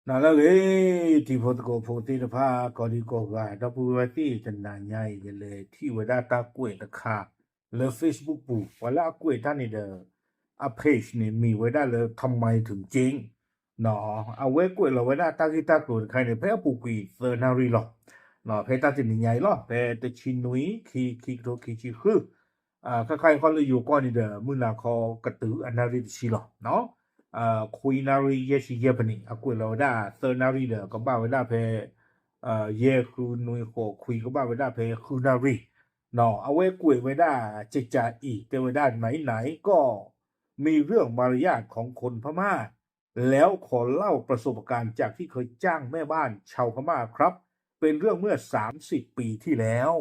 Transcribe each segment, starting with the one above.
နၤလၢအဂ့ၤ တံၤဖိသကိးဖိသ့ၣ်တဖၣ် ကိးဒံကိးဂၤ ဒီပုၢ်ဝဲၢ်သ့ၣ် တနၤညါအံၤ ယလဲၤထံၣ်ဝဲဒၣ်တၢ်ကွဲးတခါ လၢ Facebook ပူၤ ပှၤလၢအကွဲးတၢ်န့ၣ်ဒီး အ page န့ၣ် မ့ၢ်ဝဲဒၣ်လၢ ထမံၤထုးကၠ့ အဝဲကွဲးလီၤဝဲဒၣ်တၢ်ဂ့ၢ်တၢ်ကျိၤတခါန့ၣ် ဖဲအပူၤကွံာ်သၢနၣ်ရံၣ်လီၤ. ဖဲတၢ်တနံၤညါအံၤလီၤ ဖဲတဆံနွံ ခံ ခံကထိခံဆံဃု ခါခါအံၤခီလၢယိၤကီၢ်န့ၣ်ဒီး မုၢ်နၤခီကတုၤအနၣ်ရံၣ်တဆံလီၤ. ခွံနၣ်ရံၣ်ယဲၢ်ဆံယဲၢ်ပနံး အကွဲးလီၤဝဲဒၣ်သၢနၣ်ရံၣ်ဒီး ကဘၣ်ဝဲဒၣ်ဖဲ ယဲၢ်ဃုနွံဃိးခွံ ကဘၣ်ဝဲဒၣ်ဖဲဃုနၣ်ရံၣ် အဝဲကွဲးဝဲဒၣ်ကကးအံၤ တဲဝဲဒၣ် ไหนๆ ก็มีเรื่องมารยาทของคนพม่า แล้วขอเล่าประสบการณ์จากที่เคยจ้างแม่บ้านชาวพม่าครับ เป็นเรื่องเมื่อสามสิบปีที่แล้ว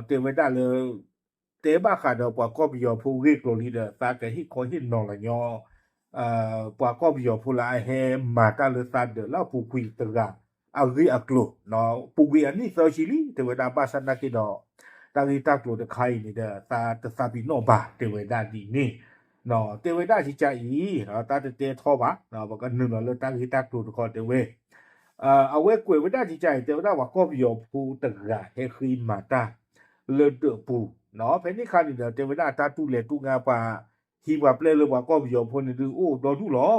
တဲဝဲဒၣ်လၢ တဲဘၣ်ဃးဒီးပှၤကီၢ်ပယီၤဖိဂ့ၢ်ကျိၤလံဒီး သးကဟ့ၣ်ခီဟ့ၣ်နီၤလီၤညီ ပှၤကီၢ်ပယီၤဖိလၢအဟဲမၤတၢ်လၢသးဒၢးလၢအပူၤကွံာ်တဂၤ အဂ့ၢ်အကျိၤ ပူၤကွံာ်အနံၣ်သၢဆံလံ တဲဝဲဒၣ် ဘၣ်ဆၣ်နာ်က့ဒီး တၢ်ဂ့ၢ်တၢ်ကျိၤတခါအံၤန့ၣ်ဒီး သးတသးပ့ၤနီၣ်ဘၣ် တဲဝဲဒၣ်ဒ်န့ၣ် တဲဝဲဒၣ်ကကးအံၤ တၢ်တတဲထီဘၣ် ပကနုာ်လီၤလၢတၢ်ဂ့ၢ်တၢ်ကျိၤတခီတဲဝဲ အဝဲကွဲးဝဲဒၣ်ကကးအံၤ တဲဝဲဒၣ်ပှၤကီၢ်ပယီၤဖိတဂၤဟဲဃ့မၤတၢ် လၢဒၢးပူၤ ဖဲန့ၣ်ခါန့ၣ်ဒီး တဲဝဲဒၣ်တၢ်တူၢ်လဲၤတူၢ်ငါပှၤ ဟံးပှၤပျဲၢ်လၢပှၤကီၢ်ပယီၤဖိန့ၣ်ဒုးအိၣ်ဒီဒူၣ်လီၤ.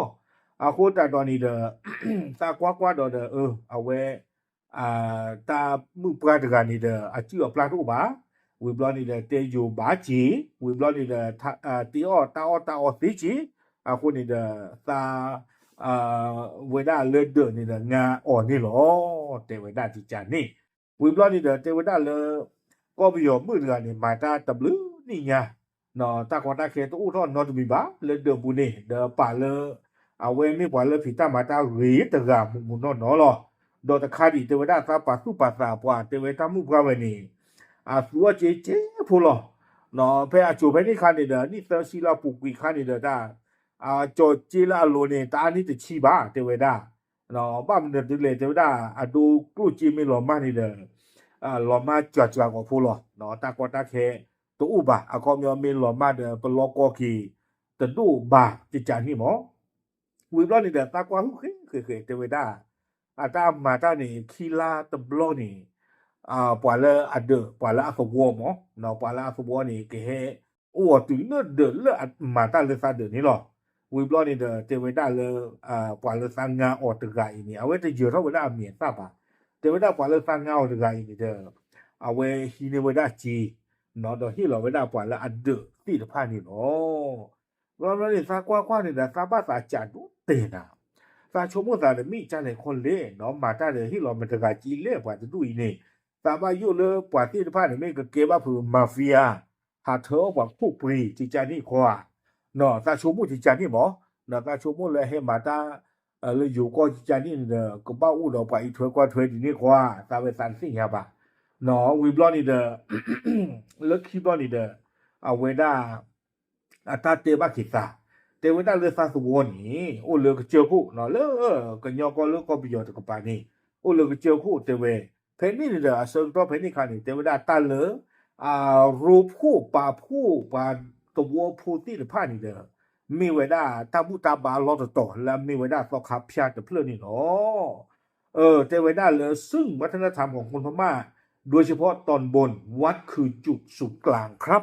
အဃိသတးဒီးန့ၣ်ဒီး သးကွၢ်ကွၢ်ဒီးဒီး အဝဲ တၢ်မုၣ်ပှၢ်တဂၤန့ၣ်ဒီး အစုၣ်အပျၢ်တအိၣ်ဘၣ်. ဝံၤဘျီန့ၣ်ဒီး တဲယိၤဘၣ်စ့ၢ် ဝံၤဘျီန့ၣ်ဒီး တ့အီၣ်တၢ်အီၣ်တၢ်အီသ့စ့ၢ် အဃိန့ၣ်ဒီး သး ဝဲဒၣ်လၢဒၢးန့ၣ်ဒီး ငါအီၤန့ၣ်လီၤ တဲဝဲဒၣ်ကကးန့ၣ် ဝံၤဘျီန့ၣ်ဒီး တဲဝဲဒၣ်လၢ ကီၢ်ပယီၤမုၣ်တဂၤန့ၣ် မၤတၢ်တဘျုးနံၣ်ညါ တၢ်ကီတၢ်ခဲတအိၣ်ထီၣ်နီတမံၤဘၣ် လၢဒၢးပူၤန့ၣ် ဒီးပာ်လၢ အဝဲမ့ၢ်ပှၤလၢဖံးတၢ်မၤတၢ်ဂ့ၤတဂၤမုာ်မုာ်နီၢ်နီၢ်လီၤ. ဒီးတခါဒံး တဲဝဲဒၣ်သးပာ်သူၣ်ပာ်သးပှၤ တဲဝဲတၢ်မုၣ်ပှၢ်ဝဲန့ၣ် အသူအီၣ်က့ကဲဖိလီၤ. ဖဲအစိၤဖဲန့ၣ်ခါန့ၣ်ဒီး နံၣ်သၢဆံလၢအပူၤကွံာ်ခါန့ၣ်ဒီး တၢ် ကၠီၤက့လၢအလိၤန့ၣ် တအါနံၣ်တဆံဘၣ် တဲဝဲဒၣ် ဘၣ်မနုၤဒ်လဲၣ် တဲဝဲဒၣ် အဒိကျိၣ်စ့မ့ၢ်လီၤမၢ်န့ၣ်ဒီး လီၤမၢ်စှၤစှၤဂီၤဖိလီၤ. တၢ်ကီတၢ်ခဲတအိၣ်ဘၣ် အခီပညီမ့ၢ်လီၤမၢ်ဒီး ပလီၢ်ကီၢ်က့ၤတဒိၣ်ဘၣ်ကကးန့ၣ်မး ဝံၤဘျီန့ၣ်ဒီး သးကွၢ်ဟုၣ်ဃဲဃဲဃဲ တဲဝဲဒၣ် အတၢ်မၤတၢ်န့ၣ် ခံလါတဘျီန့ၣ် ပှၤလၢအဒၢး ပှၤလၢအသဝီမး ပှၤလၢအသဝီန့ၣ် ကဟဲအိၣ်အီၤတုၤလၢဒၢးလၢအမၤတၢ်လၢသးဒၢးန့ၣ်လီၤ. ဝံၤဘျီန့ၣ်ဒီး တဲဝဲဒၣ်လၢ ပှၤလၢသးငါအီၤတဂၤအံၤန့ၣ် အဝဲတယၢၤထီၣ်ဝဲဒၣ်အမံၤအသၣ်ဘၣ်. တဲဝဲဒၣ်ပှၤလၢသးငါအီၤတဂၤအံၤန့ၣ်ဒီး အဝဲဟံးန့ၢ်ဝဲဒၣ်စ့ ဒီးဟ့ၣ်လီၤဝဲဒၣ်ပှၤလၢအဒၢးသ့ၣ်တဖၣ်န့ၣ်လီၤ. ဘျီဘျီန့ၣ် သးကွၢ်ကွၢ်န့ၣ်ဒီး သးဘၣ်သးစးဒိၣ်တဲာ်နၤ, သးဆိကမိၣ်သးဒီး မ့ၢ်ကၢ်လဲၣ်ခီလဲၣ် မၤတၢ်ဒီးဟ့ၣ်လီၤမတၤတဂၤက့လဲၣ် ပှၤတဒူၣ်အံၤန့ၣ်, သးဘၣ်ယိၣ်လၢပှၤသ့ၣ်တဖၣ်န့ၣ် မ့ၢ်ကကဲဘၣ်ဖုး mafia ဟးထၢအီၣ်ပှၤခိၣ်ပှ့ၤကကန့ၣ်ခီဧါ, သးဆိကမိၣ်ကကန့ၣ်မး, သးဆိကမိၣ်လၢဟဲမၤတၢ် လၢယိၤကီၢ်ကကန့ၣ်န့ၣ်ဒီး ကဘၣ်အိၣ်ဒီးပှၤအံးထွဲကွၢ်ထွဲဒ်န့ၣ်ခီဧါ, သးဝဲသးတသ့ၣ်ညါဘၣ်. ဝံၤဘျီန့ၣ်ဒီး လၢခံဘျီန့ၣ်ဒီး အဝဲဒၣ် အတၢ်တဲဘၣ်က့ၤသး, တဲဝဲဒၣ်လၢသးသဝီန့ၣ် အိၣ်လၢကစၢၢ်ခိၣ် လၢ ကညီကီၢ်လၢကီၢ်ပယီၤတကပၤန့ၣ် အိၣ်လၢကစၢၢ်ခိၣ်တဲဝဲ, ဖဲန့ၣ်န့ၣ်ဒီး အဆၢကတီၢ်ဖဲန့ၣ်အခါန့ၣ် တဲဝဲဒၣ်တၢ်လၢ အရိဖှိၣ်ပာ်ဖှိၣ် ပှၤသဝီဖိသ့ၣ်တဖၣ်န့ၣ်ဒီး မ့ၢ်ဝဲဒၣ်တၢ်ဘူၣ်တၢ်ဘါလီၢ်တတီၤ လၢအမ့ၢ်ဝဲဒၣ်သီခါဖၠၣ်တဖျၢၣ်န့ၣ်လီၤ. တဲဝဲဒၣ်လၢ ซึ่งวัฒนธรรมของคนพม่า โดยเฉพาะตอนบน วัดคือจุดศูนย์กลางครับ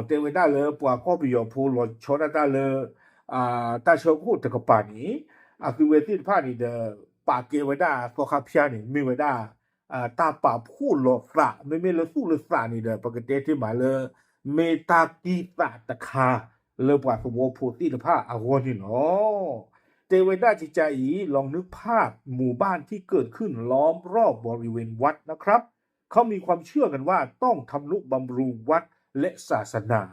တဲဝဲဒၣ်လၢပှၤကီၢ်ပယီၤဖိလီၤဆီဒၣ်တၢ်လၢ တၢ်ဆၢခိၣ်တကပၤန့ၣ် အသုဝဲသ့ၣ်တဖၣ်န့ၣ်ဒီး ပာ်ကဲဝဲဒၣ်သီခါဖၠၣ်န့ၣ် မ့ၢ်ဝဲဒၣ် တၢ်ပာ်ဖှိၣ်လီၤသး မ့မ့ၢ်လၢသူၣ်လၢသးန့ၣ်ဒီး ပကတဲတ့ၢ်မးလၢ မ့ၢ်တၢ်ကံၢ်သးတခါ လၢပှၤသဝီဖိသ့ၣ်တဖၣ်အဂီၢ်န့ၣ်လီၤ. တဲဝဲဒၣ်ကကးအံၤ ลองนึกภาพหมู่บ้านที่เกิดขึ้นล้อมรอบบริเวณวัดนะครับ เขามีความเชื่อกันว่าต้องทำนุบำรุงวัดและศาสนา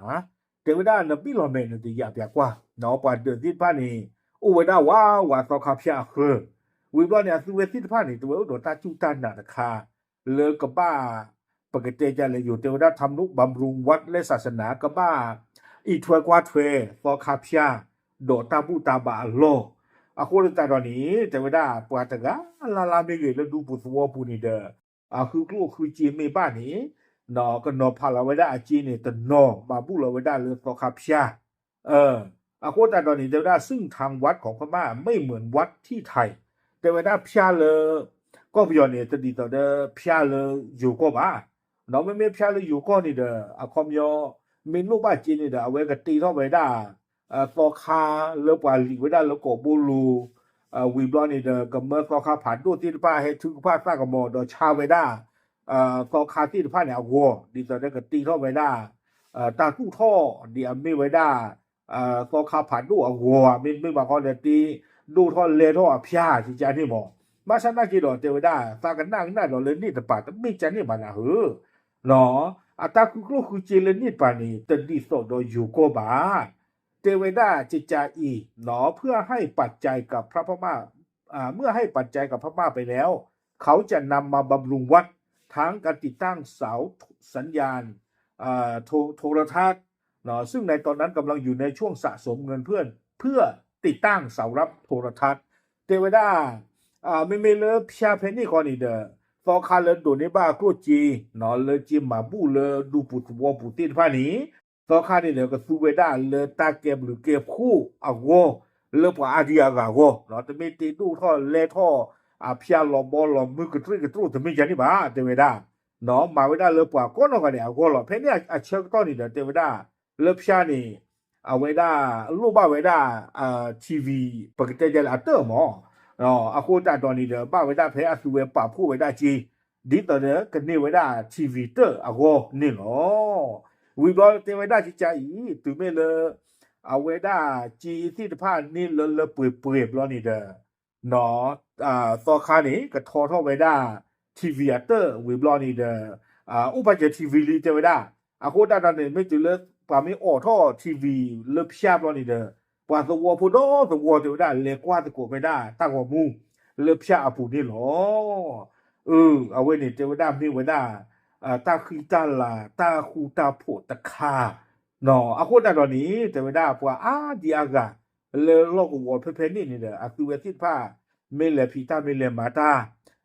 တဲဝဲဒၣ်နဘံၣ်လီၤမဲာ်နတယာ်ပျးကွၢ် ပှၤဒၢးသ့ၣ်တဖၣ်န့ၣ် အိၣ်ဝဲဒၣ်ဝးဝးသီခါဖၠၣ်အဃၢၤ, ဝံၤဘျီန့ၣ် အသုဝဲသ့ၣ်တဖၣ်န့ၣ် တဝဲအိၣ်ဒီးတၢ်စူၢ်တၢ်နာ်တခါ လၢကဘၣ် ပကတဲဒ်လဲၣ် ယိၤတဲဝဲဒၣ် ทำนุบำรุงวัดและศาสนา ကဘၣ် အံးထွဲကွၢ်ထွဲ သီခါဖၠၣ် ဒီးတၢ်ဘူၣ်တၢ်ဘါအလီၢ်, အဃိသတးဒီးန့ၣ် တဲဝဲဒၣ်ပှၤတဂၤလၢ်လၢ်မ့ၢ်ဂ့ၤ လၢဒူပူၤသဝီပူၤန့ၣ်ဒီး အဃုကျိၣ်ဃုစ့မ့ၢ်ဘၣ်န့ၣ် ကနီၤဖးလီၤဝဲဒၣ်အစ့န့ၣ်တနီၤ မၤဘူၣ်လီၤဝဲဒၣ်လၢသီခါဖၠၣ် အဃိသတးဒီးန့ၣ် တဲဝဲဒၣ် ซึ่งทางวัดของพม่าไม่เหมือนวัดที่ไทย တဲဝဲဒၣ် เวลาทำบุญใหญ่ တဲဝဲဒၣ်ဖၠၣ်လၢ ကီၢ်ပယီၤန့ၣ် တဒ်သိးဒီးဖၠၣ်လၢယိၤကီၢ်ဘၣ်. ဒီးမ့မ့ၢ်ဖၠၣ်လၢယိၤကီၢ်န့ၣ်ဒီး အခီပညီ မ့ၢ်လိၣ်ဘၣ်စ့န့ၣ်ဒီး အဝဲကတ့ထီၣ်ဝဲဒၣ် သီခါလၢပှၤလံာ်ဝဲဒၣ်လၢကိာ်ဘိလိၤ ဝံၤဘျီန့ၣ်ဒီး ကမၢသီခါဖးဒိၣ်သ့ၣ်တဖၣ်ဟဲထုကဖၣ်သၣ်ကမီၤဒီးဆါဝဲဒၣ် သီခါသ့ၣ်တဖၣ်န့ၣ်အဂီၢ် ဒ်သိးဒီးကတ့ထီၣ်ဝဲဒၣ် တၢ်သူၣ်ထီၣ်ဒ်အမ့ၢ်ဝဲဒၣ် သီခါဖးဒိၣ်အဂီၢ် မ့တမ့ၢ်ဘၣ်ဃီဒီး တ့ဒိၣ်ထီၣ်လဲၢ်ထီၣ်အဖၠၣ်ကကန့ၣ်မး. ဘၣ်ဆၣ်သနာ်က့ဒီး တဲဝဲဒၣ် သးကနၣ်ကနၣ်ဒီးလၢန့ၣ်တပၤတမ့ၢ်ကန့ၣ်ဘၣ်နၢ်ဧၢ အတၢ်ဃုကျိၣ်ဃုစ့လၢန့ၣ်တပၤန့ၣ် တဒ်သိးဒီးယိၤကီၢ်ဘၣ်. တဲဝဲဒၣ်ကကအံၤ เพื่อให้ปัจจัยกับพระพม่า เมื่อให้ปัจจัยกับพม่าไปแล้ว เขาจะนำมาบำรุงวัด ทั้งการติดตั้งเสาสัญญาณโทรทัศน์ ซึ่งในตอนนั้นกำลังอยู่ในช่วงสะสมเงินเพื่อเพื่อติดตั้งเสารับโทรทัศน์ တဲဝဲဒၣ် မ့မ့ၢ်လၢဖၠၣ်ဖဲန့ၣ်ဃီန့ၣ်ဒီး သီခါလၢဒိးန့ၢ်ဘၣ်ကျိၣ်စ့ လၢစ့မၤဘူၣ်လၢဒူပူၤသဝီပူၤသ့ၣ်တဖၣ်န့ၣ် သီခါန့ၣ်ဒီးကသူဝဲဒၣ်လၢတၢ်ကဲဘျုးကဲဖှိၣ်အဂီၢ် လၢပှၤအါဒံအါဂၤအဂီၢ် တမ့ၢ်တ့ဒိၣ်ထီၣ်လဲၢ်ထီၣ် အဖၠၣ်လီၤဘီလီၤမုၢ်ကတြ့ၣ်ကတြိၣ်တမ့ၢ်ကန့ၣ်ဘၣ် တဲဝဲဒၣ် မၤဝဲဒၣ်လၢပှၤကိးနီၢ်ဂၤဒဲးအဂီၢ်လီၤ. ဖဲန့ၣ်အဆၢကတီၢ်န့ၣ်ဒီး တဲဝဲဒၣ် လၢဖၠၣ်န့ၣ် အဝဲဒၣ်လိၣ်ဘၣ်ဝဲဒၣ် ထံဝံၤ ပကတဲဒ်လဲၣ်အတၢၣ်မး အဃိသတးဒီးန့ၣ်ဒီး ဘၣ်ဝဲဒၣ်ဖဲအသုဝဲပာ်ဖှိၣ်ဝဲဒၣ်စ့ ဒ်သိးဒီးကန့ၢ်ဝဲဒၣ်ထံဝံၤတၢၣ်အဂီၢ်န့ၣ်လီၤ. ဝံၤဘျီတဲဝဲဒၣ်ကကအံၤ တုၤမ့ၢ်လၢ အဝဲဒၣ်စ့သ့ၣ်တဖၣ်န့ၣ်လၢလၢပှဲၤပှဲၤဘျီန့ၣ်ဒီး သီခါန့ၣ် ကထီထီၣ်ဝဲဒၣ် ထံဝံၤအတၢၣ်ဝံၤဘျီန့ၣ်ဒီး အိၣ်ပာ်စၢၤထံဝံၤလံတဲဝဲဒၣ်. အဃိသတးဒီးန့ၣ် မ့ၢ်တုၤလၢပှၤမ့ၢ်အိးထီၣ်ထံဝံၤလၢဖၠၣ်ဘျီန့ၣ်ဒီး ပှၤသဝီဖိဒီသဝီတဲဝဲဒၣ် လဲၤကွၢ်သကိးဝဲဒၣ်တၢ်ဂီၤမူ လၢဖၠၣ်အပူၤန့ၣ်လီၤ. အဝဲန့ၣ်တဲဝဲဒၣ်မ့ၢ်ဝဲဒၣ် တၢ်ဃံတၢ်လၤ တၢ်ဃူတၢ်ဖိးတခါ အဃိသတးဒီးန့ၣ် တဲဝဲဒၣ်ပှၤအါဒံအါဂၤ လၢလီၢ်ကဝီၤဖဲဖဲန့ၣ်န့ၣ်ဒီး အသုဝဲသ့ၣ်တဖၣ် မ့ၢ်လဲၤဖံးတၢ်မ့ၢ်လဲၤမၤတၢ်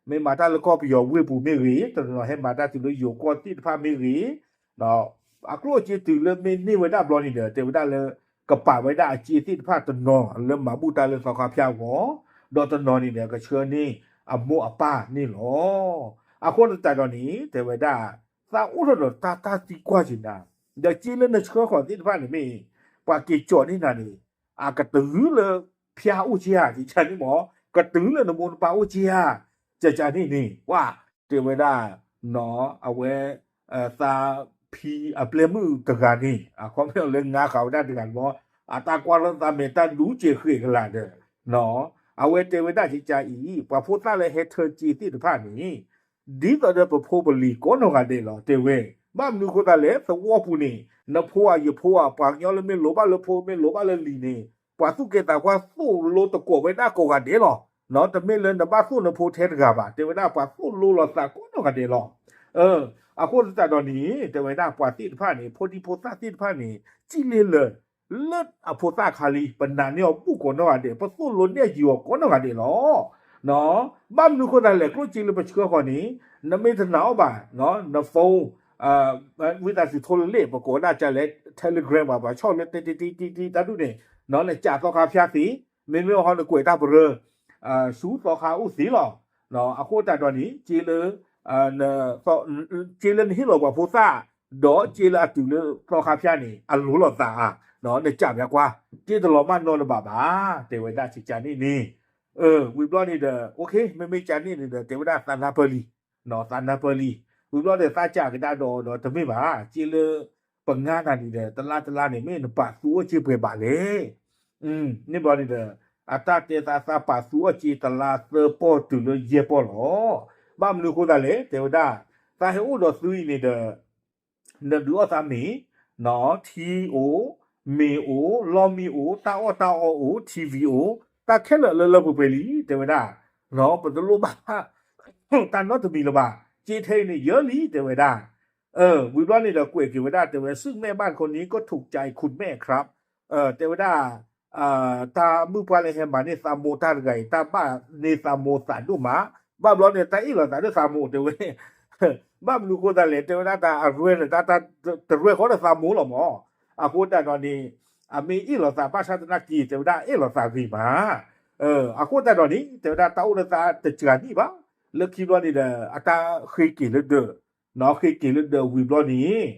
မ့ၢ်မၤတၢ်လၢကီၢ်ပယီၤဝ့ၢ်ပူၤမ့ၢ်ဂ့ၤ တနီၤနီၤဟဲမၤတၢ်တုၤလၢယိၤကီၢ်သ့ၣ်တဖၣ်မ့ၢ်ဂ့ၤ အကျိၣ်အစ့တုၤလၢမ့ၢ်န့ၢ်ဝဲဒၣ်ဘျီန့ၣ်ဒီး တဲဝဲဒၣ်လၢ ကပာ်ဝဲဒၣ်အစ့သ့ၣ်တဖၣ်တနီၤလၢမၤဘူၣ်တၢ်လၢသီခါဖၠၣ်အဂီၢ် ဒီးတနီၤန့ၣ်ဒီး ကဆှၢန့ၢ်အမိၢ်အပၢ်န့ၣ်လီၤ. အဃိသတးဒီးန့ၣ် တဲဝဲဒၣ် သးအိၣ်ထီၣ်ဒီးတၢ်တၢ်သံကွၢ်က့ၤနၤ ဒီးစ့လၢနဆှၢဃီၤသ့ၣ်တဖၣ်န့ၣ်မ့ၢ် ပှၤက့ၤကၠီၤန့ၢ်နၤန့ၣ် အကတုၤလၢဖၠၣ်အိၣ်က့ဧါ ကကန့ၣ်မး ကတုၤလၢနမိၢ်နပၢ်အိၣ်က့ဧါ ကကန့ၣ်န့ၣ် ပှၤတဲဝဲဒၣ် အဝဲ သးဖံအပျဲၢ်မုၣ်တဂၤန့ၣ် အခီပညီလၢငါဃာ်ဝဲဒၣ်တဂၤန့ၣ်မး အတၢ်ကွၢ်လၢသးမဲာ်တၢ်ဒူက့ၤဃ့ၢ်ကလာ်ဒီး အဝဲတဲဝဲဒၣ်ကကအံၤ ပှၤဖိသၣ်လၢဟဲထၢစ့သ့ၣ်တဖၣ်န့ၣ် ဒ်သိးဒီးပဖိပလံၤကိးနီၢ်ဂၤဒဲးလီၤ တဲဝဲ ဘၣ်မနုၤအဃိသတးလဲၣ် သဝီပူၤန့ၣ် နဖိဧါယဖိဧါ ပှၤကညီလၢမ့ၢ်လိၣ်ဘၣ်လၢဖိ မ့ၢ်လိၣ်ဘၣ်လၢလံၤန့ၣ် ပှၤသူၣ်ကဲသးကွၢ်သိၣ်လိတကိးဝဲဒၣ်ကိးဂၤဒဲးလီၤ. တမ့ၢ်လၢနဘၣ်သိၣ်နဖိထဲတဂၤဘၣ် တဲဝဲဒၣ်ပှၤသိၣ်လိလီၤသးကိးနီၢ်ဂၤဒဲးလီၤ. အဃိသတးဒီးန့ၣ် တဲဝဲဒၣ်ပှၤသ့ၣ်တဖၣ်န့ၣ် ဖိဒံဖိသၣ်သ့ၣ်တဖၣ်န့ၣ် စံၣ်လ့လၢ လၢအဖိသၣ်ခါလံ ပနာ်န့ၢ်အီၤဘူၣ်ကိးနီၢ်ဂၤဒဲး ပသိၣ်လိနဲၣ်ယုာ်အီၤကိးနီၢ်ဂၤဒဲးလီၤ. ဘၣ်မနုၤအဃိသတးလဲၣ် ကျိၣ်စ့လၢပဆှၢဃီၤန့ၣ် နမ့ၢ်တနာ်အီၤဘၣ် န phone ဝံသးစူၤထိလၢလ့ၣ် ပကိးဒၣ်ကလဲၣ် Telegram ဘၣ် ပှၤဆီၣ်လၢတံတံတံတံတံတၢ်ဒူၣ်န့ၣ် နကးသီခါဖၠၣ်သ့, မ့မ့ၢ်ဟီနကွဲးတၢ်ပရၢ ဆူသီခါအိၣ်သ့လီၤ. အဃိသတးဒီးန့ၣ် စ့လၢ စ့လၢနဟ့ၣ်လီၤပှၤဖိသၣ် ဒီးစ့လၢအတုၤလၢသီခါဖၠၣ်န့ၣ် အလိၤလိာ်သးဧါ, နကးပျးကွၢ် စ့တလီၤမၢ်နီတဘၣ်ဘၣ် တဲဝဲဒၣ်စ့ကန့ၣ်န့ၣ် ဝံၤဘျီန့ၣ်ဒီး မ့မ့ၢ်ကန့ၣ်န့ၣ်ဒီး တဲဝဲဒၣ်သးနၢ်ပၢၢ်လံ သးနၢ်ပၢၢ်လံ. ဝံၤဘျီဒီးသးကးကဒါဒီးဒီးတမ့ၢ်ဘၣ် စ့လၢ ပငါနၤန့ၣ်ဒီး တလါတလါန့ၣ် မ့ၢ်နပာ်သူအီၣ်စ့ပှဲၤဘၣ်လဲၣ်. န့ၣ်ဘျီန့ၣ်ဒီး အတၢ်တဲသး သးပာ်သူအီၣ်စ့တလါသၢပီၢ်တုၤလၢယဲၢ်ပီၢ်လီၤ. ဘၣ်မနုၤအဃိသတးလဲၣ် တဲဝဲဒၣ် သးဟဲအိၣ်ဒီးသုအံၤန့ၣ်ဒီး နဒုးအီၣ်သးမ့ၤ, ထံအိၣ်, မ့ၤအိၣ်, လီၢ်မံအိၣ်, တၢ်အီၣ်တၢ်အီအိၣ်, ထံဝံၤအိၣ်, တၢ်ခဲလၢာ်လၢလၢပှဲၤပှဲၤလံ တဲဝဲဒၣ်. ပတလိၣ်ဘၣ် တၢ်နီတမံၤလၢၤဘၣ်, စ့ထဲအံၤန့ၣ်ယၢလံ တဲဝဲဒၣ်. ဝံၤဘျီန့ၣ်ဒီးကွဲးက့ၤဝဲဒၣ်တဲဝဲ ซึ่งแม่บ้านคนนี้ก็ถูกใจคุณแม่ครับ တဲဝဲဒၣ် တၢ်မုၣ်ပှၢ်လၢဟဲမၤန့ၢ်သးမိၢ်တၢ်တဂၤအံၤ တၢ်ဘၣ်န့ၢ်သးမိၢ်သးဒိၣ်မး, ဘၣ်ဘျီန့ၣ် တၢ်အ့ၣ်လိာ်သးဒီးသးမိၢ်တဲဝဲ ဘၣ်မနုၤအဃိသတးလဲၣ် တဲဝဲဒၣ်တၢ်အရဲၣ်န့ၣ် တၢ်တရဲၣ်ဃီဒီးသးမိၢ်လီၤမး. အဃိသတးဒီးန့ၣ် အမ့ၢ်အ့ၣ်လိာ်သးဘၣ်ဆၣ်သနာ်က့ တဲဝဲဒၣ်အ့ၣ်လိာ်သးဂ့ၤမး. အဃိသတးဒီးန့ၣ် တဲဝဲဒၣ်တၢ်အိၣ်လၢသးတစှၤန့ၣ်ဘၣ်, လၢခံဘျီန့ၣ်ဒီး အတၢ်ဃ့က့ၤလၢဒၢး, နီၢ် ဃ့က့ၤလၢဒၢးဝံၤဘျီန့ၣ်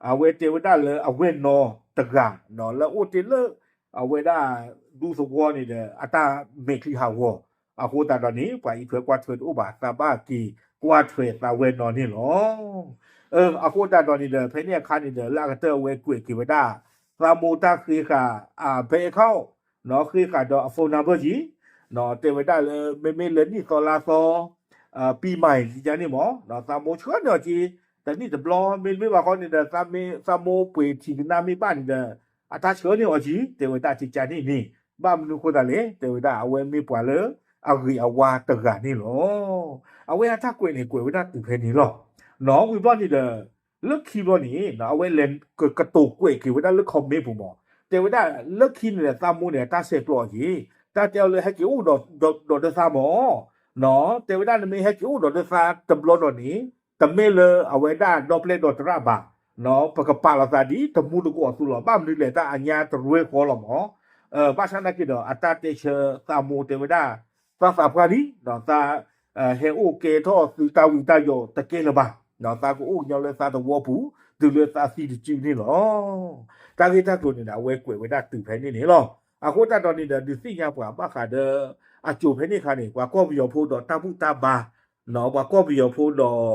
အဝဲတဲဝဲဒၣ်လၢအဝဲၢ်နီၢ်တဂၤ နီၢ် လၢအိၣ်တ့ၢ်လၢ အဝဲဒၣ်ဒူသဝီန့ၣ်ဒီး အတၢ်မဲာ်ချံဟးဂီၤ, အဃိသတးဒီးန့ၣ် ပှၤအံးထွဲကွၢ်ထွဲတအိၣ်ဘၣ်, သးဘၣ်က့ၤကွၢ်ထွဲသးဝဲၢ်နီၢ်န့ၣ်လီၤ. အဃိသတးဒီးန့ၣ်ဒီး ဖဲန့ၣ်အခါန့ၣ်ဒီး လၢအကတၢၢ်အဝဲကွဲးက့ၤဝဲဒၣ် သးမိၢ်တၢ်ဃ့ဃာ် bank account, နီၢ် ဃ့ဃာ်ဒီးအ phone number ယံၤ, နီၢ် တဲဝဲဒၣ်လၢ မ့မ့ၢ်လၢနံၣ်သီလါသီ ပံမၤအံၤန့ၣ်မ့ၢ် နီၢ် သးမိၢ်ဆှၢန့ၢ်အီၤက့ၤ တနံၣ်တဘျီ, မ့တမ့ၢ်ဘၣ်ဃီန့ၣ်ဒီး သးမိၢ်ပှ့ၤထံၣ်ကနၣ်မ့ၢ်ဘၣ်န့ၣ်ဒီး အတၢ်ဆှၢန့ၢ်အီၤက့ၤ တဲဝဲဒၣ်ကကန့ၣ်န့ၣ်, ဘၣ်မနုၤအဃိသတးလဲၣ်, တဲဝဲဒၣ်အဝဲမ့ၢ်ပှၤလၢအဂ့ၤအဝါတဂၤန့ၣ်လီၤ. အဝဲအတၢ်ကွဲးန့ၣ်ကွဲးဝဲဒၣ်တုၤဖဲန့ၣ်လီၤ. နီၢ် ဝံၤဘျီန့ၣ်ဒီး လၢခံဘျီန့ၣ် အဝဲလဲၤကတိၤကွဲးက့ၤဝဲဒၣ်လၢ comment ပူၤမ့ၢ်, တဲဝဲဒၣ်လၢခံန့ၣ်ဒီး သးမိၢ်န့ၣ် အတၢ်ဆဲးကျိးအီၤက့ၤ, တၢ်တဲအီၤလၢ ဟဲက့ၤအိၣ်ဒီး ဒီး ဒီးသးမ့ၢ် နီၢ် တဲဝဲဒၣ်နမ့ၢ်ဟဲက့ၤအိၣ်ဒီးသးတဘျီဒီးန့ၣ် တမ့ၢ်လၢအဝဲဒၣ်ဒီပျဲၢ်ဒီတရၣ်ဘၣ်, နီၢ် ပကပာ်လီၤသးဒ်တမူတကိးအသိးလီၤ. ဘၣ်မနုၤလဲၣ် တၢ်အညါတရၢဃီလီၤမ့ၢ်, ဘၣ်ဆၣ်သနာ်က့ဒီး အတၢ်တဲဆၢသးမိၢ်တဲဝဲဒၣ် သးသးပှၢ်လံ, နီၢ် သး ဟဲအိၣ်ကဲထီၣ်သုတၢ်ဝံၣ်တၢ်ယိးတကဲလၢၤဘၣ်, နီၢ် သးကအိၣ်ကညီလၢသးသဝီပူၤ တုၤလၢသးသံတစုန့ၣ်လီၤ. တၢ်ဂ့ၢ်တၢ်ကျိၤန့ၣ်ဒီး အဝဲကွဲးဝဲဒၣ်တုၤဖဲန့ၣ်န့ၣ်လီၤ. အဃိသတးဒီးန့ၣ်ဒီး ဒုးသ့ၣ်ညါပှၤဘၣ်ဃးဒီး အစိၤဖဲန့ၣ်အခါန့ၣ် ပှၤကီၢ်ပယီၤဖိဒီးတၢ်ဘူၣ်တၢ်ဘါ, နီၢ် ပှၤကီၢ်ပယီၤဖိဒီး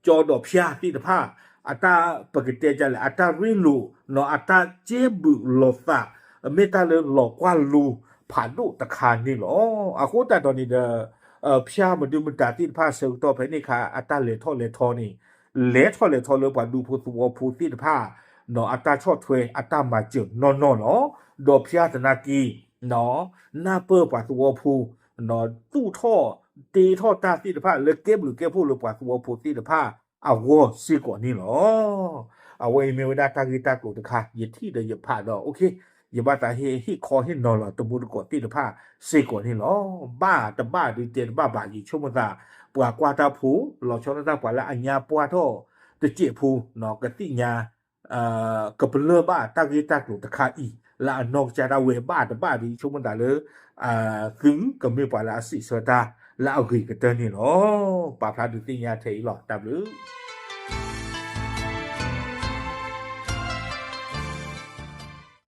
ကၠီဒီးဖၠါသ့ၣ်တဖၣ် အတၢ်ပကတဲဒ်လဲၣ် အတၢ်ရ့လိာ် နီၢ် အတၢ်ကဲဘုးလိာ်သး မ့ၢ်တၢ်လၢလီၤကွၢ်လိဖးဒိၣ်တခါန့ၣ်လီၤ. အဃိသတးဒီးန့ၣ်ဒီး ဖၠါမဒုမတၤသ့ၣ်တဖၣ်ဆၢကတီၢ်ဖဲန့ၣ်အခါ အတၢ်လဲၤထီၣ်လဲၤထီန့ၣ် လဲၤထီၣ်လဲၤထီလၢပှၤဒူဖိသဝီဖိသ့ၣ်တဖၣ် နီၢ် အတၢ်ဆီၣ်ထွဲအတၢ်မၤစၢၤနီၢ်နီၢ်လီၤ. ဒီးဖၠါသနာ်က့ နီၢ် နၢ်ပၢၢ်ပှၤသဝီဖိ နီၢ် သူၣ်ထီၣ်တ့ထီၣ်တၢ်သ့ၣ်တဖၣ်လၢကဲဘျုးကဲဖှိၣ်လၢပှၤသဝီဖိသ့ၣ်တဖၣ်အဂီၢ်စ့ၢ်ကီးန့ၣ်လီၤ. အဝဲအံၤမ့ၢ်ဝဲဒၣ်တၢ်ဂ့ၢ်တၢ်ကျိၤတခါ ယထံၣ်ဒီးယဖးဒီး ယဘၣ်သးဟ့ၣ်ခီဟ့ၣ်နီၤလီၤတမူတကိးသ့ၣ်တဖၣ်စ့ၢ်ကီးန့ၣ်လီၤ. ဘၣ်တဘၣ်ဒုးတဲတဘၣ်ဘၣ် ယဆိကမိၣ်သး ပှၤကွၢ်တၢ်ဖိ လီၤဆီဒၣ်တၢ်ပှၤလၢအညါပှၢ်ထီၣ်တစဲးဖိ နီၢ် ကသ့ၣ်ညါ ကပလၢၢ်ဘၣ်တၢ်ဂ့ၢ်တၢ်ကျိၤတခါအံၤ လၢအနီၢ်ကစၢ်ဒၣ်ဝဲဘၣ်တဘၣ်ဒုး ယဆိကမိၣ်သးလၢ သုကမ့ၢ်ပှၤလၢအစံးဆၢတၢ်လၢအဂ့ၤကတၢၢ်န့ၣ်လီၤ. ပာ်ဖျါဒုးသ့ၣ်ညါထဲအံၤလီၤ. တၢ်ဘျုး